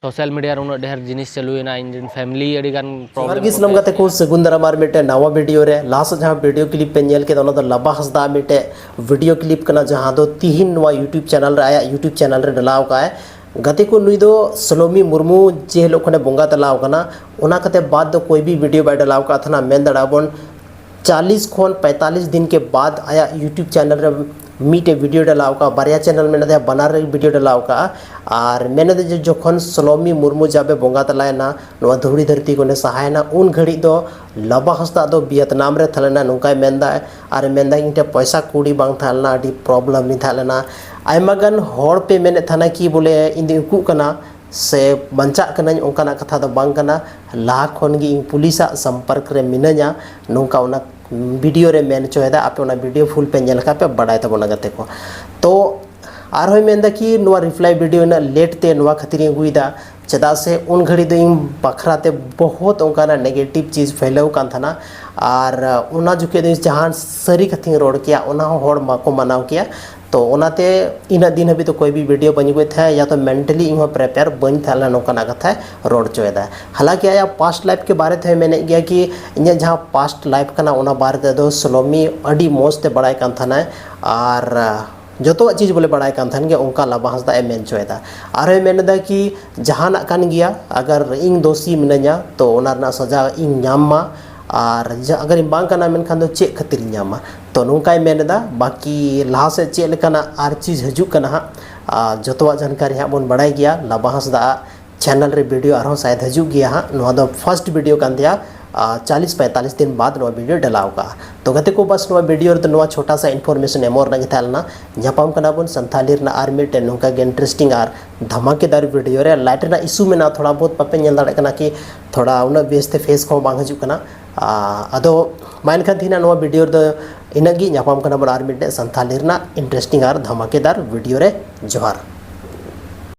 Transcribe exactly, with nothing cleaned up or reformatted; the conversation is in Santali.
ᱥᱳᱥᱟᱞ ᱢᱤᱰᱤᱭᱟ ᱨᱮ ᱩᱱᱟᱹᱜ ᱰᱷᱮᱨ ᱡᱤᱱᱤᱥ ᱪᱟᱹᱞᱩᱭᱮᱱᱟ, ᱤᱧ ᱨᱮᱱ ᱯᱷᱮᱢᱤᱞᱤ ᱟᱹᱰᱤ ᱜᱟᱱ ᱡᱚᱦᱟᱨ ᱜᱮ ᱥᱟᱱᱟᱢ ᱜᱟᱛᱮ ᱠᱚ, ᱥᱟᱹᱜᱩᱱ ᱫᱟᱨᱟᱢ ᱟᱨ ᱢᱤᱫᱴᱮᱱ ᱱᱟᱣᱟ ᱵᱷᱤᱰᱤᱭᱳ ᱨᱮ᱾ ᱞᱟᱦᱟ ᱥᱮᱫ ᱡᱟᱦᱟᱸ ᱵᱷᱤᱰᱤᱭᱳ ᱠᱞᱤᱯ ᱯᱮ ᱧᱮᱞ ᱠᱮᱫᱟ, ᱚᱱᱟ ᱫᱚ ᱞᱟᱵᱟ ᱦᱟᱸᱥᱫᱟ ᱢᱤᱫᱴᱮᱱ ᱵᱷᱤᱰᱤᱭᱳ ᱠᱞᱤᱯ ᱠᱟᱱᱟ, ᱡᱟᱦᱟᱸ ᱫᱚ ᱛᱤᱦᱤᱧ ᱱᱚᱣᱟ ᱭᱩᱴᱩᱵᱽ ᱪᱮᱱᱮᱞ ᱨᱮ, ᱟᱭᱟᱜ ᱭᱩᱴᱩᱵᱽ ᱪᱮᱱᱮᱞ ᱨᱮ ᱰᱟᱞᱟᱣ ᱠᱟᱜᱼᱟᱭ᱾ ᱜᱟᱛᱮ ᱠᱚ, ᱱᱩᱭ ᱫᱚ ᱥᱩᱞᱚᱢᱤ ᱢᱩᱨᱢᱩ ᱡᱮ ᱦᱤᱞᱳᱜ ᱠᱷᱚᱱᱮ ᱵᱚᱸᱜᱟ ᱛᱟᱞᱟᱣ ᱠᱟᱱᱟ, ᱚᱱᱟ ᱠᱟᱛᱮ ᱵᱟᱫ ᱫᱚ ᱠᱚᱭ ᱵᱷᱤ ᱵᱷᱤᱰᱤᱭᱳ ᱵᱟᱭ ᱰᱟᱞᱟᱣ ᱠᱟᱜ ᱛᱟᱦᱮᱱᱟ᱾ ᱢᱮᱱ ᱫᱟᱲᱮᱭᱟᱜᱼᱟ ᱵᱚᱱ ᱪᱟᱞᱤᱥ ᱠᱷᱚᱱ ᱯᱚᱸᱭᱛᱟᱞᱤᱥ ᱫᱤᱱ ᱠᱮ ᱵᱟᱫ ᱟᱭᱟᱜ ᱭᱩᱴᱩᱵᱽ ᱪᱮᱱᱮᱞ ᱨᱮ ᱢᱤᱫᱴᱮᱡ ᱵᱷᱤᱰᱤᱭᱳ ᱰᱟᱞᱟᱣ ᱠᱟᱜᱼᱟ, ᱵᱟᱨᱭᱟ ᱪᱮᱱᱮᱞ ᱢᱮᱱᱟᱜ ᱛᱟᱭᱟ, ᱵᱟᱱᱟᱨ ᱨᱮ ᱵᱷᱤᱰᱤᱭᱳ ᱰᱟᱞᱟᱣ ᱠᱟᱜᱼᱟ᱾ ᱟᱨ ᱢᱮᱱ ᱮᱫᱟ ᱡᱮ ᱡᱚᱠᱷᱚᱱ ᱥᱩᱞᱚᱢᱤ ᱢᱩᱨᱢᱩ ᱡᱟᱵᱮ ᱵᱚᱸᱜᱟ ᱛᱟᱞᱟᱭᱮᱱᱟ, ᱱᱚᱣᱟ ᱫᱷᱩᱲᱤ ᱫᱷᱟᱹᱨᱛᱤ ᱠᱷᱚᱱᱮ ᱥᱟᱦᱟᱭᱮᱱᱟ, ᱩᱱ ᱜᱷᱟᱹᱲᱤᱡ ᱫᱚ ᱞᱟᱵᱟ ᱦᱟᱸᱥᱫᱟ ᱫᱚ ᱵᱤᱭᱮᱛᱱᱟᱢ ᱨᱮ ᱛᱟᱦᱮᱸ ᱞᱮᱱᱟ, ᱱᱚᱝᱠᱟᱭ ᱢᱮᱱᱫᱟ᱾ ᱟᱨ ᱢᱮᱱᱫᱟ, ᱤᱧ ᱴᱷᱮᱱ ᱯᱚᱭᱥᱟ ᱠᱩᱲᱤ ᱵᱟᱝ ᱛᱟᱦᱮᱸ ᱞᱮᱱᱟ, ᱟᱹᱰᱤ ᱯᱨᱚᱵᱞᱮᱢ ᱨᱤᱧ ᱛᱟᱦᱮᱸ ᱞᱮᱱᱟ᱾ ᱟᱭᱢᱟ ᱜᱟᱱ ᱦᱚᱲ ᱯᱮ ᱢᱮᱱᱮᱫ ᱛᱟᱦᱮᱱᱟ ᱠᱤ ᱵᱚᱞᱮ ᱤᱧ ᱫᱚᱧ ᱩᱠᱩᱜ ᱠᱟᱱᱟ ᱥᱮ ᱵᱟᱧᱪᱟᱜ ᱠᱟᱹᱱᱟᱹᱧ, ᱚᱱᱠᱟᱱᱟᱜ ᱠᱟᱛᱷᱟ ᱫᱚ ᱵᱟᱝ ᱠᱟᱱᱟ᱾ ᱞᱟᱦᱟ ᱠᱷᱚᱱ ᱜᱮ ᱤᱧ ᱯᱩᱞᱤᱥᱟᱜ ᱥᱚᱢᱯᱚᱨᱠ ᱨᱮ ᱢᱤᱱᱟᱹᱧᱟ, ᱱᱚᱝᱠᱟ ᱚᱱᱟ ᱵᱷᱤᱰᱤᱭᱳ ᱨᱮ ᱢᱮᱱ ᱦᱚᱪᱚᱭᱮᱫᱟ᱾ ᱟᱯᱮ ᱚᱱᱟ ᱵᱷᱤᱰᱤᱭᱳ ᱯᱷᱩᱞ ᱯᱮ ᱧᱮᱞ ᱞᱮᱠᱷᱟᱱ ᱯᱮ ᱵᱟᱰᱟᱭ ᱛᱟᱵᱚᱱᱟ ᱜᱟᱛᱮ ᱠᱚ᱾ ᱛᱚ ᱟᱨᱦᱚᱸᱭ ᱢᱮᱱᱫᱟ ᱠᱤ ᱱᱚᱣᱟ ᱨᱤᱯᱞᱟᱭ ᱵᱷᱤᱰᱤᱭᱳ ᱩᱱᱟᱹᱜ ᱞᱮᱴ ᱛᱮ ᱱᱚᱣᱟ ᱠᱷᱟᱹᱛᱤᱨᱤᱧ ᱟᱹᱜᱩᱭᱮᱫᱟ, ᱪᱮᱫᱟᱜ ᱥᱮ ᱩᱱ ᱜᱷᱟᱹᱲᱤᱡ ᱫᱚ ᱤᱧ ᱵᱟᱠᱷᱨᱟ ᱛᱮ ᱵᱚᱦᱩᱛ ᱚᱱᱠᱟᱱᱟᱜ ᱱᱮᱜᱮᱴᱤᱵᱷ ᱪᱤᱡᱽ ᱯᱷᱮᱞᱟᱣ ᱠᱟᱱ ᱛᱟᱦᱮᱱᱟ᱾ ᱟᱨ ᱚᱱᱟ ᱡᱚᱠᱷᱮᱡ ᱫᱚ ᱤᱧ ᱡᱟᱦᱟᱸ ᱥᱟᱹᱨᱤ ᱠᱟᱛᱷᱟᱧ ᱨᱚᱲ ᱠᱮᱭᱟ, ᱚᱱᱟ ᱦᱚᱸ ᱦᱚᱲ ᱵᱟᱠᱚ ᱢᱟᱱᱟᱣ ᱠᱮᱭᱟ᱾ ᱛᱚ ᱚᱱᱟᱛᱮ ᱤᱱᱟᱹᱜ ᱫᱤᱱ ᱦᱟᱹᱵᱤᱡ ᱫᱚ ᱠᱚᱭ ᱵᱷᱤ ᱵᱷᱤᱰᱤᱭᱳ ᱵᱟᱹᱧ ᱟᱹᱜᱩᱭᱮᱫ ᱛᱟᱦᱮᱸᱫ, ᱭᱟ ᱛᱚ ᱢᱮᱱᱴᱟᱞᱤ ᱤᱧ ᱦᱚᱸ ᱯᱨᱤᱯᱮᱭᱟᱨ ᱵᱟᱹᱧ ᱛᱟᱦᱮᱸ ᱞᱮᱱᱟ, ᱱᱚᱝᱠᱟᱱᱟᱜ ᱠᱟᱛᱷᱟᱭ ᱨᱚᱲ ᱦᱚᱪᱚᱭᱮᱫᱟ᱾ ᱦᱟᱞᱟᱝᱠᱤ ᱟᱭᱟᱜ ᱯᱟᱥᱴ ᱞᱟᱭᱤᱯᱷ ᱠᱮ ᱵᱟᱨᱮ ᱛᱮᱦᱚᱸᱭ ᱢᱮᱱᱮᱫ ᱜᱮᱭᱟ ᱠᱤ ᱤᱧᱟᱹᱜ ᱡᱟᱦᱟᱸ ᱯᱟᱥᱴ ᱞᱟᱭᱤᱯᱷ ᱠᱟᱱᱟ, ᱚᱱᱟ ᱵᱟᱨᱮ ᱛᱮᱫᱚ ᱥᱩᱞᱚᱢᱤ ᱟᱹᱰᱤ ᱢᱚᱡᱽ ᱛᱮ ᱵᱟᱲᱟᱭ ᱠᱟᱱ ᱛᱟᱦᱮᱱᱟᱭ᱾ ᱟᱨ ᱡᱚᱛᱚᱣᱟᱜ ᱪᱤᱡᱽ ᱵᱚᱞᱮ ᱵᱟᱲᱟᱭ ᱠᱟᱱ ᱛᱟᱦᱮᱱ ᱜᱮᱭᱟ, ᱚᱱᱠᱟ ᱞᱟᱵᱟ ᱦᱟᱸᱥᱫᱟ ᱮ ᱢᱮᱱ ᱦᱚᱪᱚᱭᱮᱫᱟ᱾ ᱟᱨᱦᱚᱸᱭ ᱢᱮᱱ ᱮᱫᱟ ᱠᱤ ᱡᱟᱦᱟᱱᱟᱜ ᱠᱟᱱ ᱜᱮᱭᱟ, ᱟᱜᱟᱨ ᱤᱧ ᱫᱳᱥᱤ ᱢᱤᱱᱟᱹᱧᱟ ᱛᱚ ᱚᱱᱟ ᱨᱮᱱᱟᱜ ᱥᱟᱡᱟ ᱤᱧ ᱧᱟᱢ ᱢᱟ, ᱟᱨ ᱡᱟ-, ᱟᱜᱟᱨᱤᱧ ᱵᱟᱝ ᱠᱟᱱᱟ ᱢᱮᱱᱠᱷᱟᱱ ᱫᱚ ᱪᱮᱫ ᱠᱷᱟᱹᱛᱤᱨᱤᱧ ᱧᱟᱢᱟ? ᱛᱚ ᱱᱚᱝᱠᱟᱭ ᱢᱮᱱ ᱮᱫᱟ᱾ ᱵᱟᱹᱠᱤ ᱞᱟᱦᱟ ᱥᱮᱫ ᱪᱮᱫ ᱞᱮᱠᱟᱱᱟᱜ ᱟᱨ ᱪᱤᱡᱽ ᱦᱤᱡᱩᱜ ᱠᱟᱱᱟ ᱦᱟᱸᱜ, ᱟᱨ ᱡᱚᱛᱚᱣᱟᱜ ᱡᱟᱱᱠᱟᱨᱤ ᱦᱟᱸᱜ ᱵᱚᱱ ᱵᱟᱲᱟᱭ ᱜᱮᱭᱟ᱾ ᱞᱟᱵᱟ ᱦᱟᱸᱥᱫᱟ ᱟᱜ ᱪᱮᱱᱮᱞ ᱨᱮ ᱵᱷᱤᱰᱤᱭᱳ ᱟᱨᱦᱚᱸ ᱥᱟᱭᱮᱫ ᱦᱤᱡᱩᱜ ᱜᱮᱭᱟ ᱦᱟᱸᱜ᱾ ᱱᱚᱣᱟ ᱫᱚ ᱯᱷᱟᱥᱴ ᱵᱷᱤᱰᱤᱭᱳ ᱠᱟᱱ ᱛᱟᱭᱟ᱾ ᱟᱨ ᱪᱟᱞᱤᱥ ᱯᱚᱸᱭᱛᱟᱞᱤᱥ ᱫᱤᱱ ᱵᱟᱫ ᱱᱚᱣᱟ ᱵᱷᱤᱰᱤᱭᱳ ᱰᱟᱞᱟᱣ ᱠᱟᱜᱼᱟ᱾ ᱛᱚ ᱜᱟᱛᱮ ᱠᱚ, ᱵᱟᱥ ᱱᱚᱣᱟ ᱵᱷᱤᱰᱤᱭᱳ ᱨᱮᱫᱚ ᱱᱚᱣᱟ ᱪᱷᱳᱴᱟ ᱥᱟ ᱤᱱᱯᱷᱚᱨᱢᱮᱥᱚᱱ ᱮᱢᱚᱜ ᱨᱮᱱᱟᱜ ᱜᱮ ᱛᱟᱦᱮᱸ ᱞᱮᱱᱟ᱾ ᱧᱟᱯᱟᱢ ᱠᱟᱱᱟ ᱵᱚᱱ ᱥᱟᱱᱛᱷᱟᱞᱤ ᱨᱮᱱᱟᱜ ᱟᱨ ᱢᱤᱫᱴᱮᱱ ᱱᱚᱝᱠᱟ ᱜᱮ ᱤᱱᱴᱟᱨᱮᱥᱴᱤᱝ ᱟᱨ ᱫᱷᱟᱢᱟᱠᱮᱫᱟᱨ ᱵᱷᱤᱰᱤᱭᱳ ᱨᱮ᱾ ᱞᱟᱭᱤᱴ ᱨᱮᱱᱟᱜ ᱤᱥᱩ ᱢᱮᱱᱟᱜᱼᱟ, ᱛᱷᱚᱲᱟ ᱵᱚᱦᱩᱛ ᱵᱟᱯᱮ ᱧᱮᱞ ᱫᱟᱲᱮᱭᱟᱜ ᱠᱟᱱᱟ ᱠᱤ ᱛᱷᱚᱲᱟ ᱩᱱᱟᱹᱜ ᱵᱮᱥ ᱛᱮ ᱯᱷᱮᱥ ᱠᱚᱦᱚᱸ ᱵᱟᱝ ᱦᱤᱡᱩᱜ ᱠᱟᱱᱟ᱾ ᱟᱨ ᱟᱫᱚ ᱢᱟ ᱮᱱᱠᱷᱟᱱ ᱛᱮᱦᱮᱧᱟᱜ ᱱᱚᱣᱟ ᱵᱷᱤᱰᱤᱭᱳ ᱨᱮᱫᱚ ᱤᱱᱟᱹᱜ ᱜᱮ᱾ ᱧᱟᱯᱟᱢ ᱠᱟᱱᱟ ᱵᱚᱱ ᱟᱨ ᱢᱤᱫᱴᱮᱱ ᱥᱟᱱᱛᱷᱟᱞᱤ ᱨᱮᱱᱟᱜ ᱤᱱᱴᱟᱨᱮᱥᱴᱤᱝ ᱟᱨ ᱫᱷᱟᱢᱟᱠᱮᱫᱟᱨ ᱵᱷᱤᱰᱤᱭᱳ ᱨᱮ᱾ ᱡᱚᱦᱟᱨ᱾